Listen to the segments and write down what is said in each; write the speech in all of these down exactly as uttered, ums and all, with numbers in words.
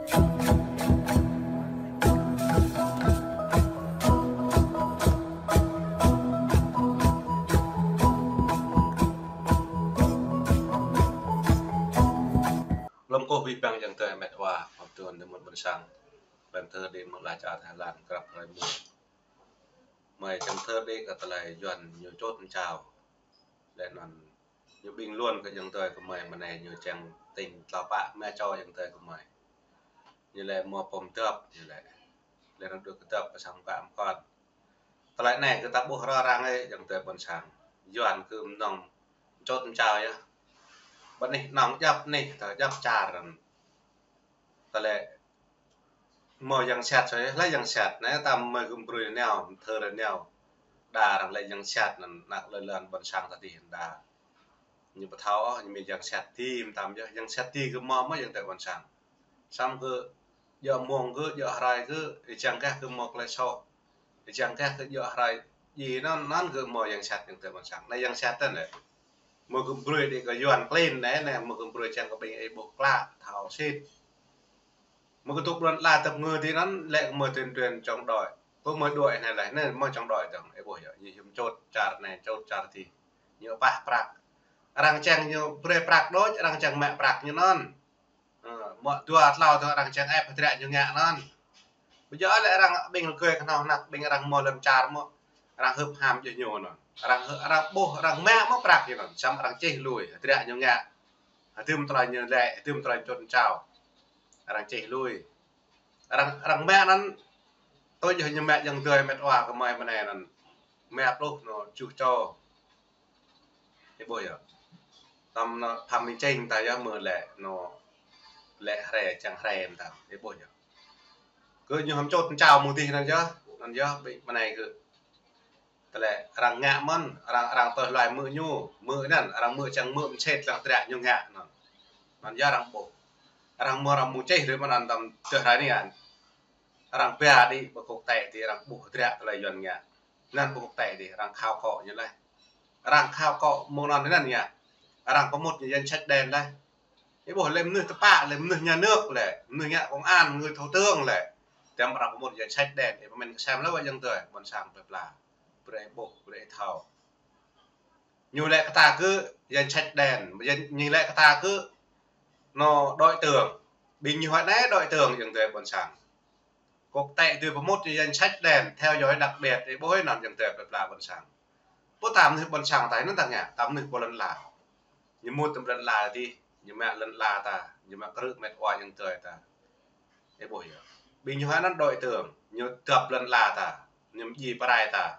Lŏm kơkuh abih bang ayŏng adơi met wa, khŏm tuan tơmŭt ƀôn sang. Ƀing adơi đĭ mơ̆ng ala čar Thái Lan, krăp hrơi mơ̆ng mơi čang thơ đĭ kơ tơlơi Yuan ñu čôt mơčao. Lĕ anŭn ñu ƀing luôn kơ ayŏng adơi kơmơi mơnai ñu čang tĭng tlao pă mă čô ayŏng adơi kơmơi. Ñu lĕ mơ̆ pom dăp, ñu lĕ. Lĕ anŭn dŏ kơ dăp pơ sang pă mơkŏn. Tơlơi anai kơ ta ƀuh rŏ răng ơi, ayŏng adơi ƀôn sang. Yuan kơ mơnơ̆ng čôt mơčao yơh. Ƀơi anih anŏng djăp anih, ta djăp čar anŭn. Tơlơi mơ̆ yang sat soi, lĕ yang sat, anai ta mơi gum brui nao, thơ nao. Đa arăng lĕ yang sat anŭn, anăk lơi lŏn ƀôn sang ta tih đa. Ñu pơthâo, ñu mĭn yang sat ti mơtam yơh, yang sat ti kơ mơ̆ mơ̆ ayŏng adơi ƀôn sang. Samơ̆ kơ djŏ mông kơ, djŏ hrơi kơ, ih čang kah kơ mơ̆ klĕ soh. Ih čang kah kơ djŏ hrơi, djŏ anŭn, anŭn kơ mơ̆ yang sat ayŏng adơi ƀôn sang. Anai yang sat tơ̆n lĕ. Mơ̆ gum brui đĭ kơ Yuan klin anai, anai, mơ̆ gum brui čang kơ ƀing ih ƀuh klă, thâo sĭt. Mơ̆ kơ tŭk ƀlŏn ala tơp ngơ ti anŭn, lĕ kơ mơ̆ tuyên truyền chống đối. Kơ mơ̆ đuaĭ anai lĕ, anai mơ̆ chống đối dơ̆ng, ih ƀuh yơh, ñu hiư̆m čôt čar anai, čôt čar ti. Ñu pah prăk. Arăng čang ñu brơi prăk đôč, arăng čang mă prăk ñu anŭn. Ơ, mơ̆ dua tlâo tơ arăng čang ĕp hơdră ñu ngă anŭn. Ƀu djơ̆ lĕ arăng ƀing rơgơi kơhnâo hơnăk, ƀing arăng mơ̆ lŏn čar mơ̆, arăng hưp ham djơ̆ ñu anŭn. Arăng hơ-, arăng ƀuh, arăng mă mơ̆ prăk ñu anŭn, samơ̆ arăng čih lui, hơdră ñu ngă. Hơdôm tơlơi ñu lĕ, hơdôm tơlơi čôt mơčao. Arăng čih lui. Arăng, arăng mă anŭn, tui yơh ñu mă ayŏng adơi met wa kơmơi mơnai anŭn. Mă pluh anŭn juh čô. Ih ƀuh yơh. Tơm anŭn Phạm Minh Chính ta yơh mơ̆ lĕ anŭn lĕ hrơi, čang hrơi mơtam. Ih ƀuh yơh. Kơ ñu hăm čôt mơčao mơ̆ tih anŭn yơh. Anŭn yơh, ƀing mơnai kơ. Tơlơi arăng ngă mơ̆n, arăng, arăng tơlơi mơ̆ ñu, mơ̆ anŭn, arăng mơ̆ čang mơ̆ mơsĕt lăng hơdră ñu ngă anŭn. Anŭn yơh arăng ƀuh. Arăng mơ̆ arăng mơ̆ čih rĭm anŭn tơm tơh hrơi anai. Arăng ba đĭ ƀơi kŏk tĕ ti arăng ƀuh hơdră tơlơi Yuan ngă. Anŭn ƀơi kŏk tĕ ti arăng khao kŏ ñu laih. Arăng khao kŏ mơ̆ng anŭn anŭn ngă. Arăng pơmŭt ñu danh sách đen laih. Ih ƀuh lĕ mơnuih tơpă, lĕ mơnuih nhà nước lĕ, mơnuih ngă công an, người thủ tướng lĕ. Tơm arăng pơmŭt danh sách đen, ih pơmĭn kơ sem lĕ wa ayŏng adơi, ƀôn sang plơi pla. Brơi ƀuh, brơi thâo. Ñu lĕ kơ ta kơ danh sách đen, ñu lĕ kơ ta kơ anŭn đối tượng. Ƀing ñu huă anai đối tượng ayŏng adơi ƀôn sang. Kŏk tĕ tui pơmŭt danh sách đen, theo dõi đặc biệt, ih ƀuh anŭn ayŏng adơi plơi pla ƀôn sang. Pô ta mơnuih ƀôn sang ta anŭn ta ngă, ta mơnuih pô lŏn ala. Ñu mŭt tơm lŏn ala ti, ñu mă lŏn ala ta, ñu mă krư̆ met wa ayŏng adơi ta. Ih ƀuh yơh. Ƀing ñu huă anŭn đối tượng, ñu dăp lŏn ala ta, ñu mơdjai pơrai ta.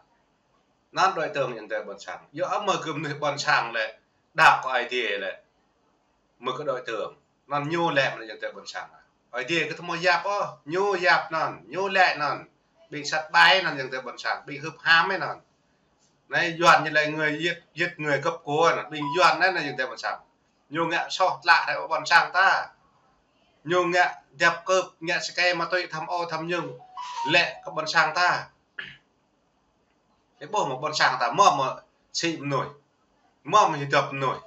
Anŭn đối tượng ayŏng adơi ƀôn sang. Yua mơ̆ kơ mơnuih ƀôn sang lĕ, đaŏ kơ Ơi Adai lĕ. Mơ̆ kơ đối tượng. Anŭn ñu lĕ mơ̆n ayŏng adơi ƀôn sang. Ơi Adai kơ tơmơi yap ôh, ñu yap anŭn, ñu lĕ anŭn. Ƀing sat ƀai anŭn ayŏng adơi ƀôn sang, ƀing hưp ham anŭn. Anai Yuan ñu lĕ người giết, giết người cướp của anŭn, ƀing Yuan anai anŭn ayŏng adơi ƀôn sang. Ñu ngă soh tlă rai ƀôn sang ta. Ñu ngă djăp kơp, ngă sơkê ma tui tham ô tham nhũng. Lĕ kơ ƀôn sang ta. Ih ƀuh mơ̆ ƀôn sang ta mơ̆ mơ̆ sĭ mơnuih. Mơ̆ mơ̆ hơdip mơnuih.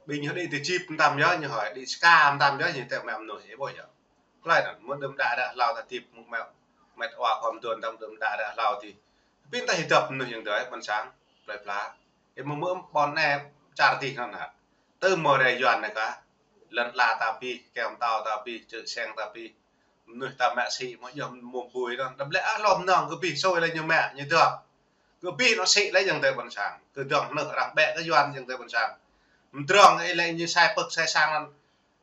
Ƀing ñu đĭ tơ jip mơtam yơh, ñu hơi đĭ ska mơtam yơh, ñu tĕ mă mơnuih, ih ƀuh yơh. Tơlơi anŭn, mơ̆ đưm đă ră hlâo ta hơdip mơ̆ mă, met wa khŏm tuan tơm đưm đă ră hlâo ti. Ƀing ta hơdip mơnuih ayŏng adơi, ƀôn sang, plơi pla. Ih mơ̆ mơ̆ ƀôn anai čar tih anŭn hă. Tơ mơ̆ rai Yuan anai kah. Lŏn ala ta abih, kơm tao ta abih, čư̆ seng ta abih. Mơnuih ta mă sĭ mơ̆ yơh mơ̆ bui anŭn. Đăm lĕ ah lŏm nong kơ abih sui lĕ ñu mă, ñu dŏ. Kơ abih anŭn sĭ lĕ ayŏng adơi ƀôn sang. Kơ dŏng anŭn arăng bĕ kơ Yuan ayŏng adơi ƀôn sang. Mơdrŏng ih lĕ ñu sai pơ̆k sai sang anŭn.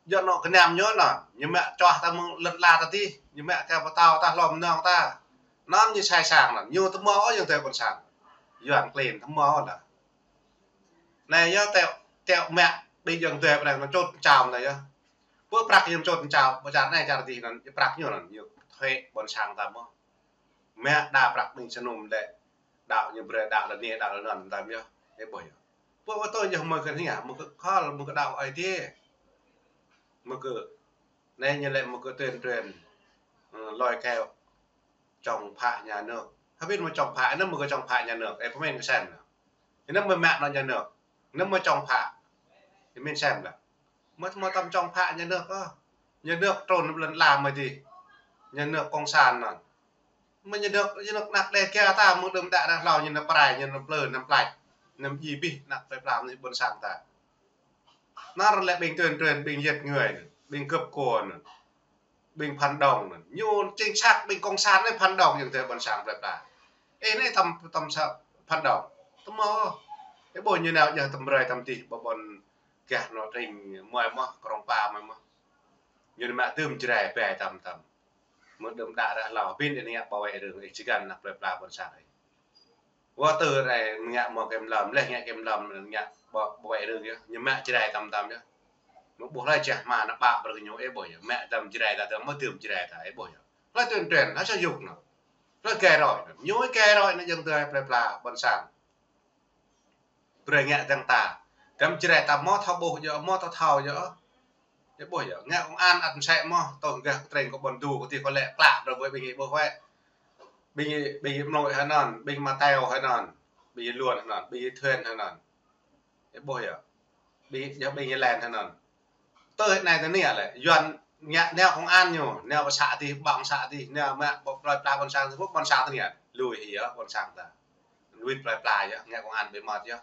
Djŏ anŭn kơnam ñu anŭn. Ñu mă čuah ta mơ̆ng lŏn ala ta tih. Ñu mă kơ pơtao ta lŏm nong ta. Anŭn ñu sai sang anŭn. Ñu tơmơ̆ ôh ayŏng adơi ƀôn sang. Yuan klin tơmơ̆ ôh lah. Anai yơh tĕ, tĕ mă ƀing ayŏng adơi ƀôn sang anŭn čôt mơčao anai yơh. Pơ prăk ñu čôt mơčao, pơ čar anai čar tih anŭn, prăk ñu anŭn, ñu thuê ƀôn sang ta mơ̆. Mă đa prăk ƀing sơnum lĕ, đaŏ ñu brơi, đaŏ lĕ anai, đaŏ lĕ anŭn, mơtam yơh, ih ƀuh yơh. Pơ, pơ tui yơh mơ̆ kơ anai, mơ̆ kơ khol, mơ̆ kơ đaŏ Ơi Adai. Mơ̆ kơ, anai ñu lĕ mơ̆ kơ tuyên truyền, ơ, lôi kéo chống phá nhà nước. Hơbĭt mơ̆ chống phá, anŭn mơ̆ kơ chống phá nhà nước, ih pơmĭn kơ sem anŭn. Anŭn mơ̆ mă anŭn nhà nước, anŭn mơ̆ chống phá. Ih pơmĭn sem lah. Mơ̆, mơ̆ tơm chống phá nhà nước ôh. Nhà nước trôn lăn la mơi đi. Nhà nước cộng sản anŭn. Mơi nhà nước, nhà nước anăk Đêga ta mơ̆ng đưm đă ră hlâo ñu anăm pơrai, ñu anăm plư, anăm plač, anăm djai abih anăk plơi pla anai ƀôn sang ta. Anŭn lĕ ƀing tuyên truyền, ƀing giết người anŭn, ƀing cướp của anŭn, ƀing phản động anŭn. Ñu chính xác ƀing cộng sản anai phản động, ayŏng adơi ƀôn sang plơi pla. Ê, anai tăm, tăm sa phản động. Tăm mơ̆. Ê, ƀuh ñu nao jĕ tăm brơi tăm tih ƀơi ƀôn gah anŏ tring mơi mơ̆n, Krông Pa mơi mơ̆n. Ñu anăm mă tơm Jrai ƀai tăm tăm. Mơ̆ng đưm đă ră hlâo, pin anai ngă bảo vệ rừng, ih čơgăn anăk plơi pla ƀôn sang ih. Wơ̆t tơ rai ngă mơ̆ kiểm lâm, leh ngă kiểm lâm, ngă bảo, bảo vệ rừng yơh, ñu mă Jrai tăm tăm yơh. Mơ̆ ƀuh hlơi čah hmua ană ƀă brơi kơ ñu, ê ƀuh yơh, mă tăm Jrai ta, tăm mơ̆ tơm Jrai ta, ê ƀuh yơh. Hlơi tuyên truyền, hlơi sa yŭk anŭn. Hlơi gai roi anŭn. Ñu gai roi anŭn ayŏng adơi plơi pla ƀôn sang. Brơi ngă dăng ta. Tăm Jrai ta mơ̆ thâo ƀuh yơh, mơ̆ thâo thâo yơh. Ê ƀuh yơh, ngă công an ăt mơsĕ mơ̆n, tơl gah tring kơ ƀôn du, kơ tih kơ lĕ klă, brơi ƀing ih ƀuh wơ̆t. Ƀing ih, ƀing ih Mlôi hă anŭn, ƀing ih Mateo hă anŭn, ƀing ih Luôn hă anŭn, ƀing ih Thuen hă anŭn. Ê ƀuh yơh. Ƀing ih, yơh ƀing ih Len hă anŭn. Tơ hơnai tơ anai lĕ, Yuan ngă nao công an ñu, nao pơ să tih, ƀơ̆ng să tih, nao mă ƀơi plơi pla ƀôn sang tih, ƀôn sang tơ anai. Lui hĭ yơh, ƀôn sang ta. Lui plơi pla yơh, ngă công an ƀu mơ̆t yơh.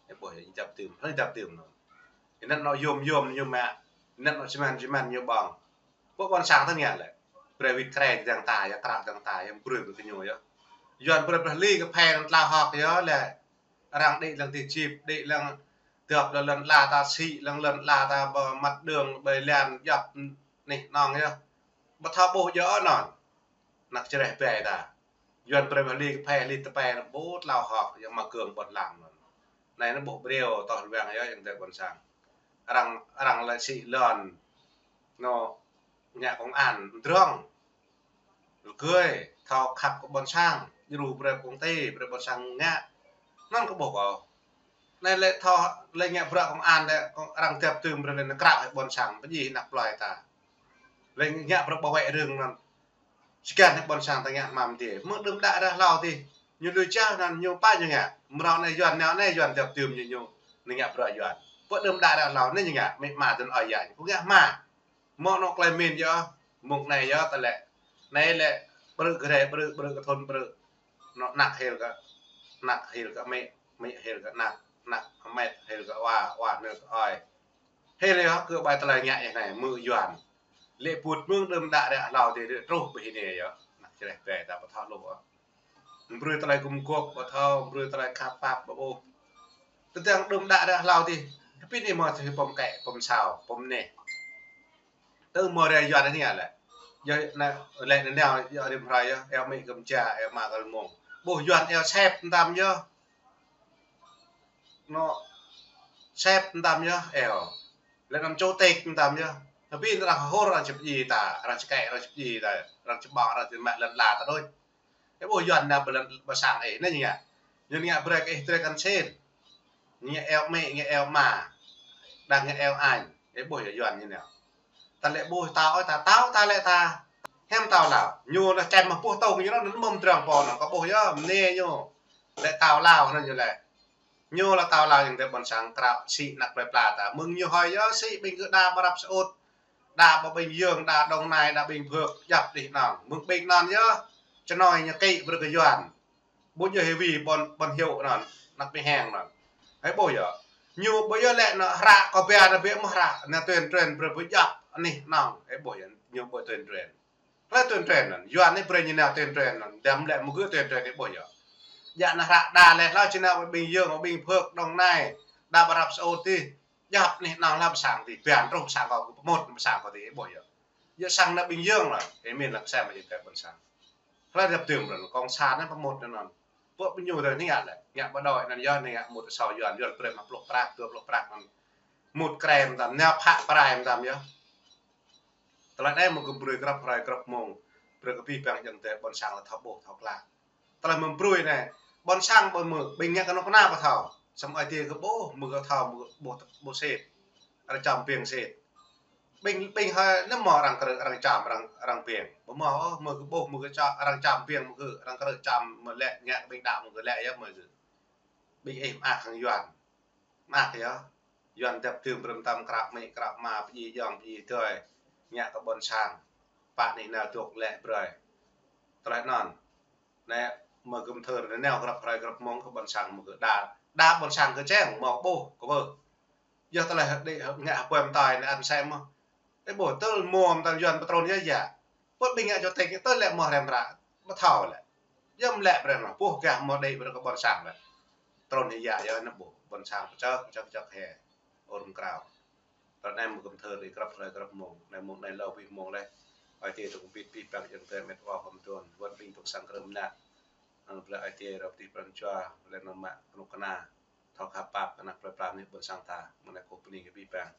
Ê ƀuh yơh, djăp tơm, hlơi djăp tơm anŭn. Anŭn anŏ yôm yôm ñu mă, anŭn anŏ simen simen ñu ƀơ̆ng. Ƀơi ƀôn sang tơ anai lĕ. Brơi wĭt krĕ dăng ta yơh, krao dăng ta yơh, brơi brơi kơ ñu yơh. Yuan brơi brơi hli kơ phe anŭn tlao hŏk yơh lĕ. Arăng đĭ lăng tih jip, đĭ lăng dŏp lăng lŏn la ta sĭ, lăng lŏn la ta ƀơi mặt đường, ƀơi lan djŏp anih anŏng yơh. Ƀu thâo ƀuh djơ̆ anŭn. Anăk Jrai ƀai ta. Yuan brơi hli kơ phe hli tơpai anŭn ƀu tlao hŏk, yơh mă kơ̆ng ƀôn lan anŭn. Anai anŭn ƀuh brơi tŏh luang yơh ayŏng adơi ƀôn sang. Arăng, arăng lĕ sĭ lŏn. Anŏ ngă công an, mdrŏng. Rơgơi, thâo khăp kơ ƀôn sang, djru brơi công ty, brơi ƀôn sang ngă. Anŭn kơ ƀuh kơ. Anai lĕ thâo, lĕ ngă bruă công an lĕ, kơ arăng djăp tơm brơi lĕ anŭn krao hĭ ƀôn sang, pơdjai hĭ anăk plơi ta. Lĕ ngă bruă bảo vệ rừng anŭn. Čơgăn hĭ ƀôn sang ta ngă hmua mơ̆n tih. Mơ̆ng đưm đă ră hlâo tih. Ñu lui čar anŭn ñu pă ñu ngă. Mrâo anai Yuan, nao anai Yuan djăp tơm ñu ñu. Anai ngă bruă Yuan. Pơ đưm đă ră hlâo anai ñu ngă. Mĭ ma dơ̆n ơi yă ñu. Kơ ngă hmua. Mơ̆ anŏ klei min yơh, mơ̆ng anai yơh ta lĕ. Anai lĕ, ƀrư̆ gre, ƀrư̆, ƀrư̆ kơ thun, ƀrư̆. Anŏ anăk hil kơ, anăk hil kơ mĭ, mĭ hil kơ anăk, anăk met hil kơ wa, wa hil kơ ơi. Hil yơh kơ ƀai tơlơi ngă yơh anai, mơ̆ Yuan. Lĕ put mơ̆ng đưm đă ră hlâo tih truh ƀơi anai yơh. Anăk Jrai ƀai ta ƀu thâo lu ôh. Brơi tơlơi gum gôp ƀu thâo, brơi tơlơi khăp pap ƀu ƀuh. Tơdang đưm đă ră hlâo tih. Pin ih mơ̆ tih pơm kĕ, pơm sao, pơm neh. Tơ mơ̆ rai Yuan anai lĕ. Yơh anai, lĕ anai nao, yơh rĭm hrơi yơh, eo mĭ gơ̆m ja, eo ma gơ̆l mông. Ƀuh Yuan eo sep mơtam yơh. Anŏ sep mơtam yơh, eo. Lĕ anăm čô têk mơtam yơh. Tapi arăng hơr, arăng čơp djai ta, arăng čơkĕ, arăng čơp djai ta, arăng čơbŏng, arăng čơmă lŏn la ta đôč. Ê ƀuh Yuan nao ƀơi lŏn ƀơi sang ih, anai ñu ngă. Ñu ngă brơi kơ ih drơi kăn sĭn. Ñu ngă eo mĭ, ngă eo ma. Đang ngă eo añ. Ê ƀuh yơh Yuan ñu nao. Ta lĕ ƀuh tao ơi, ta tao, ta lĕ ta. Hiam tao Lao. Ñu lĕ čem mă puh tông ñu anŭn, anŭn mơ̆n mdrŏng pô anŭn. Kơ ƀuh yơh, mơnê ñu. Lĕ tao Lao anŭn ñu lĕ. Ñu lĕ tao Lao ayŏng adơi ƀôn sang krao sĭ anăk plơi pla ta. Mơ̆ng ñu hơi yơh sĭ ƀing gơ̆ đa ƀơi Arab Saudi. Đa ƀơi Bình Dương, đa Đồng Nai, đa ƀing Phước, djăp anih anŏng. Mơ̆ng ƀing anŭn yơh, čơnoi ñu kĭ brơi kơ Yuan. Ƀu djơ̆ hĭ ƀing ƀôn, ƀôn hiu anŭn, anăk ƀing heng anŭn. Ê ƀuh yơh. Ñu ƀu djơ̆ lĕ anŏ hră kơ ƀiă anŭn ƀiă mơ̆ hră, anŭn tuyên truyền brơi ƀu djăp anih anŏng. Ê ƀuh yơh, ñu ƀu tuyên truyền. Hlơi tuyên truyền anŭn, Yuan anai brơi ñu nao tuyên truyền anŭn, dăm lĕ mơ̆ gơ̆ tuyên truyền ih ƀuh yơh. Djă anŭn hră đa lĕ hlâo či nao ƀing Bình Dương, ƀing Phước, Đồng Nai, đa ƀơi Arab Saudi, djăp anih anŏng hlâo ƀơi sang tih, biă truh ƀơi sang kâo, pơmŭt ƀơi sang kâo tih, ih ƀuh yơh. Yơh sang anŭn Bình Dương lĕ, ih min lăng sem ayŏng adơi ƀôn sang. Hlơi djăp tơm brơi, cộng sản anŭn pơmŭt anŭn. Pơ ƀing ñu tơ anai ngă lĕ, ngă ƀơi đôč anŭn yơh, anai ngă mŭt asâo Yuan, Yuan brơi mă pluh prăk, dua pluh prăk anŭn. Mŭt krem mơtam, nao phă prai mơtam yơh. Tơlơi anai mơ̆ gơ̆m brơi grăp hrơi grăp mông, brơi kơ abih bang ayŏng adơi ƀôn sang lĕ thâo ƀuh thâo klă. Tơlơi mơ̆ brơi anai, ƀôn sang ƀu mơ̆, ƀing ngă kơnuk kơna ƀu thâo. Samơ̆ ai tiê kơ ƀuh, mơ̆ gơ̆ thâo, mơ̆ gơ̆ ƀuh, ƀuh sĭt. Arăng čăm biêng sĭt. Ƀing, ƀing hơi anŭn mơ̆ arăng krư̆, arăng čăm, arăng, arăng biêng. Ƀu mơ̆ ôh, mơ̆ gơ̆ ƀuh, mơ̆ gơ̆ čăm, arăng čăm biêng, mơ̆ gơ̆, arăng krư̆ čăm, mơ̆ lĕ ngă ƀing đaŏ mơ̆ gơ̆ lĕ yơh mơ̆ gơ̆. Ƀing ih mơak hăng Yuan. Mơak yơh. Yuan djăp tơm brơi mơtam krao mĭ, krao ma, pơdjai ayŏng, pơdjai adơi. ngă kơ ƀôn sang. Pă anai nao dŏ lĕ brơi. Tơlơi anŭn. Anai mơ̆ gơ̆m thơ anai nao grăp hrơi grăp mông kơ ƀôn sang mơ̆ kơ đa. Đa ƀôn sang kơ čeng mơ̆ ƀuh kơ ƀuh. Yua tơlơi đĭ ngă hơpuăm tai anai ăn sem mơ̆. Ê ƀuh tơl mơ̆ tơl Yuan pơtrun yơh yă. Pơ̆t ƀing ngă čô tĕk tơl lĕ mơ̆ hrăm hră. Mơ̆ thâo lĕ. Yơh mơ̆ lĕ brơi mơ̆. Ƀuh gah mơ̆ đĭ brơi kơ ƀôn sang lĕ. Trun hĭ yă yơh anai ƀuh. Ƀôn sang pơčơk, pơčơk, pơčơk hĕ. Ôr mơkrao. Tơl anai mơ̆ gơ̆m thơ đĭ grăp hrơi grăp mông. Anai mông anai lâo wih mông leh. Ai tiê tŭ kơ pit pih păng yơ̆ng tơl met wa hom tuan. Wơ̆t ƀing tŭ sang krơm nă. Anŭn blă ai tiê rơp tih pran jua. Blă nơ̆ng mă kơnuk kơna. Thâo khăp pap kơnăk plơi pla anai ƀôn sang ta. Mơ̆ng anai kơ bơni kơ pih păng.